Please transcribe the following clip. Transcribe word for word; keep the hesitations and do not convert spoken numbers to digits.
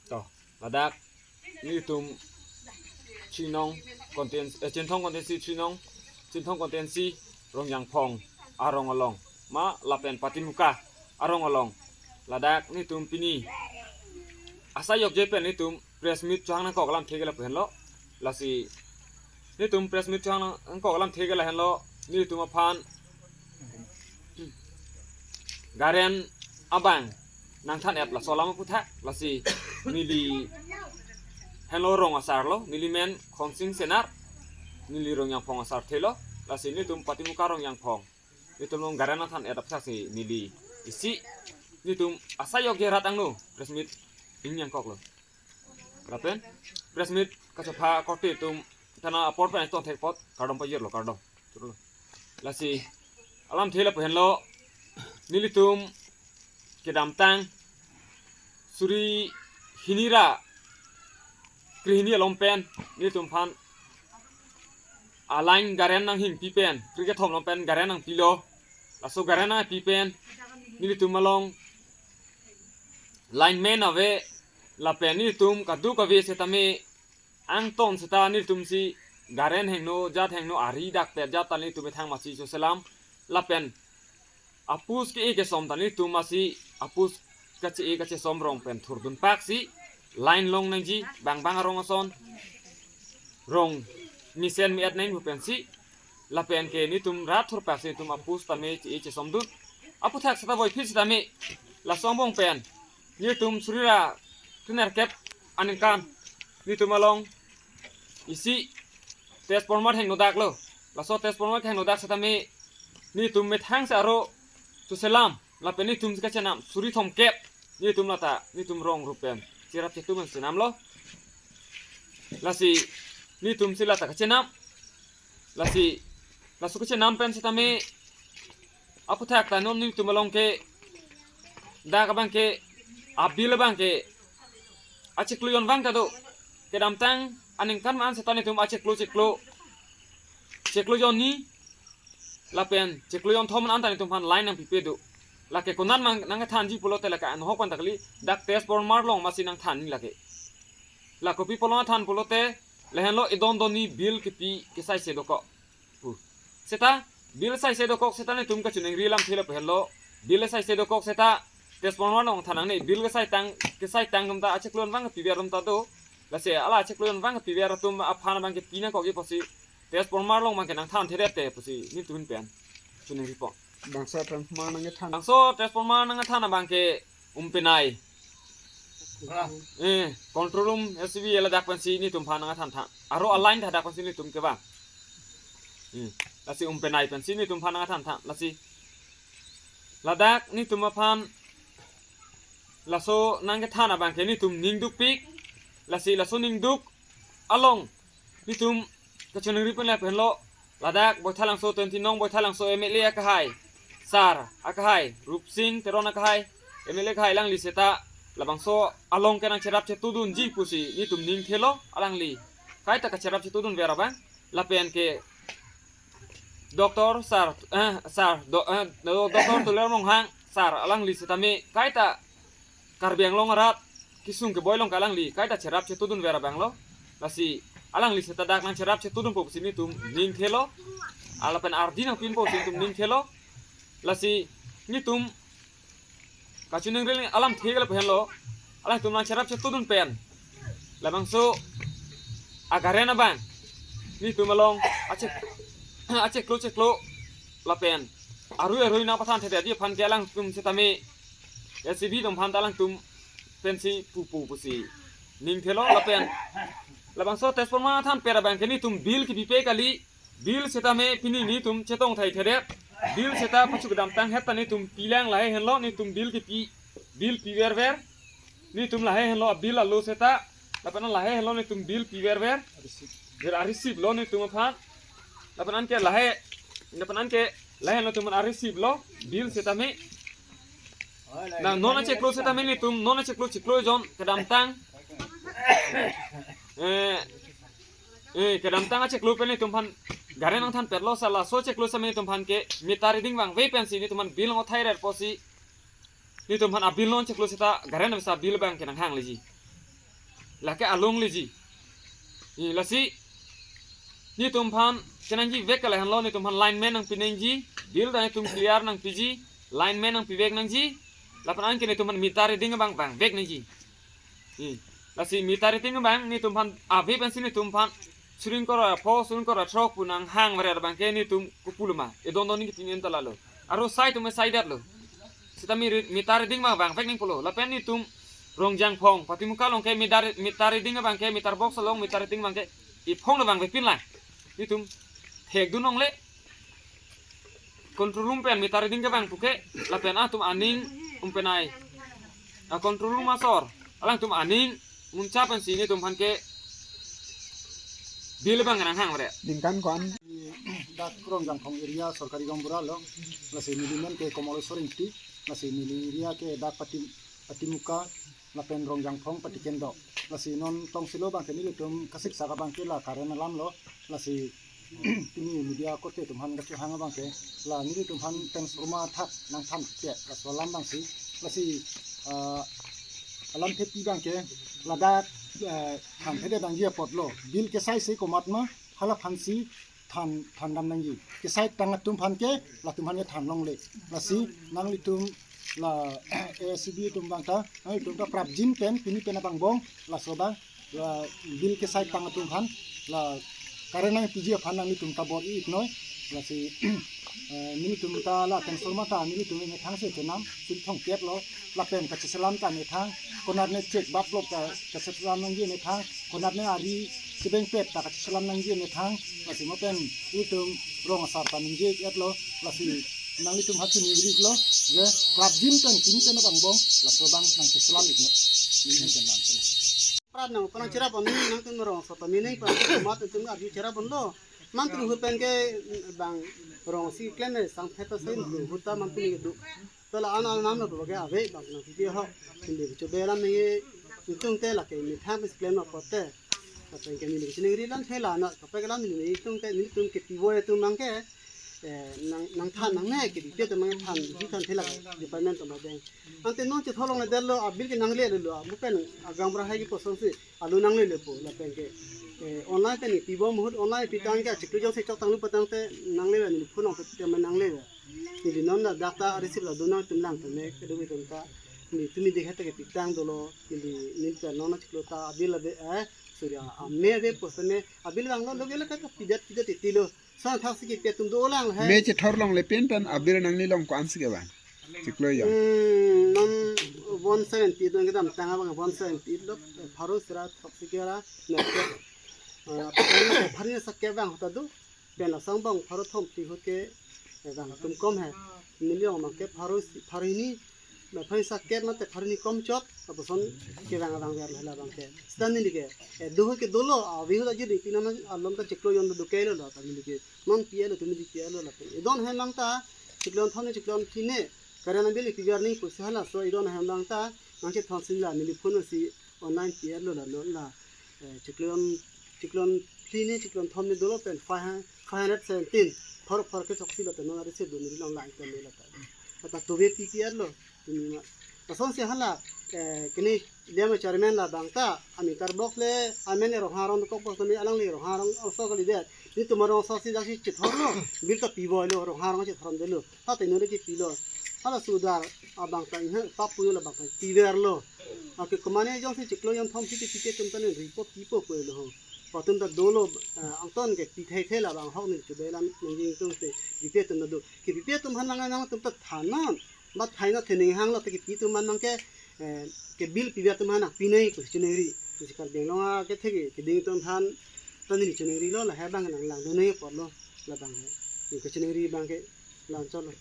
To, ladak nelitum Chinong constituency, eh, Chinthong constituency, Chinong, Chinthong constituency Rongjangphong arong along ma lapen Patimuka arong along, ladak nelitum pini asai yokje pen nelitum press meet chohang nangkok alamthe ke lapu henlo. Lasi nelitum press meet chohang nangkok alamthe ke lahenlo, nelitum aphan garen abang nangthan-et laso alam aphuthak. Lasi neli henlo rong asar lo, neli men Khonsing Senar, neli Rongjangphong asarthe lo. Lasi nelitum Patimuka Rongjangphong, nelitum along garen nangthan-et aphuthak si neli isi nelitum asai yokje rat angno press meet ning nangkoklo. Lapen press meet kachepha korte atum tana apor pen tongthek apot kardom pajirlo, kardom. Turlo. Lasi alamthe lapu henlo, nelitum kedamtang suri hini ra krehini along pen nelitum aphan a-line garen nanghingpi pen, kre kethom along pen garen nangpilo. Laso garen nangpi pen nelitum along lineman ave, lapen nelitum kadokave setame angton seta nelitum si garen hingno, jat hingno, ari dak pet jat ta nelitum methang masi choselam. Lapen a-post ke-e kesom ta nelitum masi a-post kache-e kachesom rong pen thurdun pak si line long nangji, bang bang arong ason rong mesen me-et nang pu pensi, lapen ke nelitum rat thur pak si nelitum a-post tame che-e chesomdun. Aphuthak seta voiphit setame laso angbong pen nelitum suri ra krenerkep aningkan nelitum along isi transformer hingno daklo. Laso transformer hingno dak setame nelitum methang si aro choselam, lapen nelitum si kachenam suri thomkep, nelitum lata nelitum rong rup pen cherap chetu pen chenamlo. Lasi nelitum si lata kachenam. Lasi laso kachenam pen setame aphuthak ta non nelitum along ke dak abang ke a-bill abang ke achiklo jonvang ta do. Kedamtang aningkan man seta nelitum achiklo chiklo, chiklo jonni lapen chiklo jonthom an ta nelitum aphan line nangpipe do. Lake konat mang nangthanji pulote lake anhok pen ta kali, dak transformer along masi nangthan ni lake. La kopi pulo nangthan pulote, lahenlo edon donni bill kepi kesai se dokok pu. Seta bill sai se dokok seta nelitum kachiningri alamthe lapu henlo. Bill sai se dokok seta transformer along than nangne, bill kesai tang, kesai tang atum ta achiklo jonvang kepiver atum ta do. Lasi ala achiklo jonvang kepiver atum aphan abang ke pi nangkokji pusi transformer along abang ke nangthan theret te pusi nelitum pen chiningripo. Bangso transformer nangthan. Bangso transformer nangthan abang ke Umpenai. Eh, control room S B ladak pensi nelitum aphan nangthan tha. Aro a-line ta dak pensi nelitum kevang. Hmm. Lasi Umpenai pensi nelitum aphan nangthan tha. Lasi ladak nelitum aphan laso nangkethan abang ke nelitum ning dukpik. Lasi laso ning duk along nelitum kachiningri pen lapu henlo, ladak Baithalangso twenty nong Baithalangso M L A akahai, sar akahai, Rupsing Teron akahai, M L A akahai alangli seta labangso along ke nangcherap chetudunji pusi nelitum ning thelo alangli. Kaita kacherap chetudunver abang, lapen ke Doctor sar, eh, sar, do, eh, do, Doctor Tuliram Ronghang sar alangli setame kaita Karbi Anglong arat kesung keboi along ke alangli kaita cherap chetudunver abang lo. Lasi alangli seta dak nangcherap chetudunpo pusi nelitum ning thelo. Lapen ardi nangpinpo pusi nelitum ning thelo. Lasi nelitum kachiningri alamthe ke lapu henlo, alangtum nangcherap chetudun pen labangso agaren abang nelitum along achik, achiklo chiklo lapen arui arui nangpathan thedetji aphan ke alangtum setame S B atum aphan ta alangtum pensi pupo pusi ning thelo. Lapen labangso transformer than per abang ke nelitum bill kepipe kali, bill setame pini nelitum chetong thai thedet. Bill seta pachu kedamtang het ta nelitum pilang, lahai henlo nelitum bill kepi, bill piverver. Nelitum lahai henlo bill alo seta. Lapen lahai henlo nelitum bill piverver. Ver a-receipt lo nelitum aphan. Lapen anke lahai, lapen anke lahai henlo nelitum a-receipt lo bill setame. Na non achiklo setame nelitum, non achiklo chiklo jon kedamtang. Eh, eh, kedamtang achiklo pen nelitum aphan garen nangthan perlo, sa laso chiklo setame nelitum aphan ke meter reading vangve pensi nelitum aphan bill nangthai rer pusi nelitum aphan a-bill non chiklo seta garen bisa bill abang ke nanghangleji. Lake alongleji. Ni lasi netum aphan chenangji vek ke lahenlo, netum aphan lineman nangpi nangji, bill ta netum clear nangpiji, lineman nangpivek nangji, lapen anke netum aphan meter reading abang vangvek nangji. Ni lasi meter reading abang netum aphan ave pensi netum aphan suri ingkoi ra pho, suri ingkoi ra throk pu nanghang varet abangke netum kopuloma, edon don ni kipin en ta lalo. Aro sai atum sai detlo. Seta mi re-, meter reading abang vangvek nangkoklo. Lapen netum Rongjangphong Patimuka along ke meter, meter reading abangke, meter box along meter reading abangke iphong abang vepin lang. Netum thekdun longle. Control room pen meter reading kevang puke, lapen atum aning umpenai, a control room asor, alangtum aning muncha pensi netum aphan ke bill abang nanghang varet. Ningkan ko-an? Dak Rongjangphong area sorkari gaonbura lo, lasi neli men ke Komoleswar Ingti, lasi neli area ke dak Pati, Patimuka, lapen Rongjangphong Patiken do. Lasi non tongsilo abangke nelitum kasiksak abangke la current alam lo. Lasi pini media korte atum aphan kachehang abangke, la nelitum aphan transformer athak nangthan ke, laso alam abangsi. Lasi, ah, alam thepi abangke ladak, eh, than thedet nangji apotlo. Bill kesaise komatma, hala aphansi than, thandam nangji. Kesai tang atum aphan ke, latum aphan ke than longle. Lasi nanglitum la A S C B atum abangta, nanglitum ta prapjin pen, pini pen abang bong, laso abang, la bill kesai tang atum aphan, la current nangpiji aphan nanglitum ta bor-i iknoi. Lasi, eh, nelitum ta la transformer ta nelitum methangsi chenam, Sinthong kep lo, lapen kacheselam ta methang, konatne chek bap lop ta kacheselam nangji methang, konatne ari chebengpet ta kacheselam nangji methang, lasi mo pen itum rong asar ta ningje-et lo, lasi nanglitum ha chini rik lo, je prapjin pen pini pen abang bong, laso abang nangcheselam iknoi. Ninghen pen lang. Prat nang, panang cherap on, nangtum rong asar ta mini pa, mat tum arju cherap on lo. Mantum ahut pen ke bang rong si klem sang phet ta sai ahut ta mantum ke do. Tala an an nam lo ke ave bang nangpipe ho. Hindi ke chobe alam ni itum te lake methang pes klem apot te. Lapen ke neli chiningri lang thela na, kaprek alam neli itum te, nelitum kepi voi atum abangke, eh, nang, nangthan nangne, kepipe atum abang than, di than thela department atum abang. Ante non chethor longledetlo, a bill ke nanglelo, a mo pen a gaonbura hai kepusonsi, alo nanglelepo, lapen ke, eh, online pen pi bom ahut online pitang ke, chiklo jongsi chok tanglo patang te nanglele, neli phone along te nanglele. Neli non ladak ta receive la do nangtum lang tame, kedo itum ta. Neli tumi dikhe ta kepitang dolo, neli, neli ta non chiklo ta, a bill ave, eh, sorry, a, a me ave post me, a bill vanglo, lo ke la ka pidet, pidet titi lo. Sa thaksi kepi atum dolang hai. Me chethor longle pen pen a bill nanglelong ko-ansi kevang? Chiklo jon. Hmm, non one seventy don kedamtang abang one seventy lo, pharo sira thaksi kera, na ke. Ah, pharo ni sak kevang ahut ta do. Pen asong bang pharo thom ti ahut ke, eh, vang atum kom hai. Neli ong abangke pharo si, pharo hini, ma pharo sak ke mate pharo hini kom chot, lapuson kevang vangver lo la abangke. Seta neli ke, eh, do ahut ke dolo, a, ave ahut ajir ni pini non alom ta chiklo jon do ke lo la, ta neli ke. Non pi-et lo, tumi di pi-et lo lapen. Edon ahem abang ta, chiklo thom ne chiklo phli ne, current bill pi-et nangji pusi halaso edon ahem abang ta, nangchethon si la, neli phone si online pi-et lo la, non la, eh, chiklo, chiklo phli ne, chiklo thom ne dolo pen, five hundred, five hundred seventeen, pharo pharo ke choksi lo te non receive do neli along lang te me la ta. Kata tove pi-et lo, tumi ma. Lason si hala, eh, kini Liam chairman la abang ta, a meter box le, amen Ronghang arong kok box kami alangli Ronghang arong aso kalidet. Netum arong aso si jaksi chethor lo, bill ta pi voi lo, Ronghang arong chethor delo. Ha te nore ke pilo. Hala sudar abang ta inha, papu la abang ta piver lo. Ake komane jongsi chiklo jon thom si ke pipe atum ta ne ripo pipo pu lo ho. Atum ta dolo, eh, angton ke pi thei thei la abang ahok ne chube lam nang jing tum te pipe atum ta do. Kepipe atum aphan nang nangtum ta thanon. Bat thaino thening hang lo te kepi atum aphan abangke, eh, ke bill pipe atum aphan nangpi nangji pu chiningri. Pusi Karbi Anglong akethe ke keding atum aphan ta neli chiningri lo, lahai abang nang langdun nangji apot lo, la abang he. Neli kachiningri abangke langchot lo.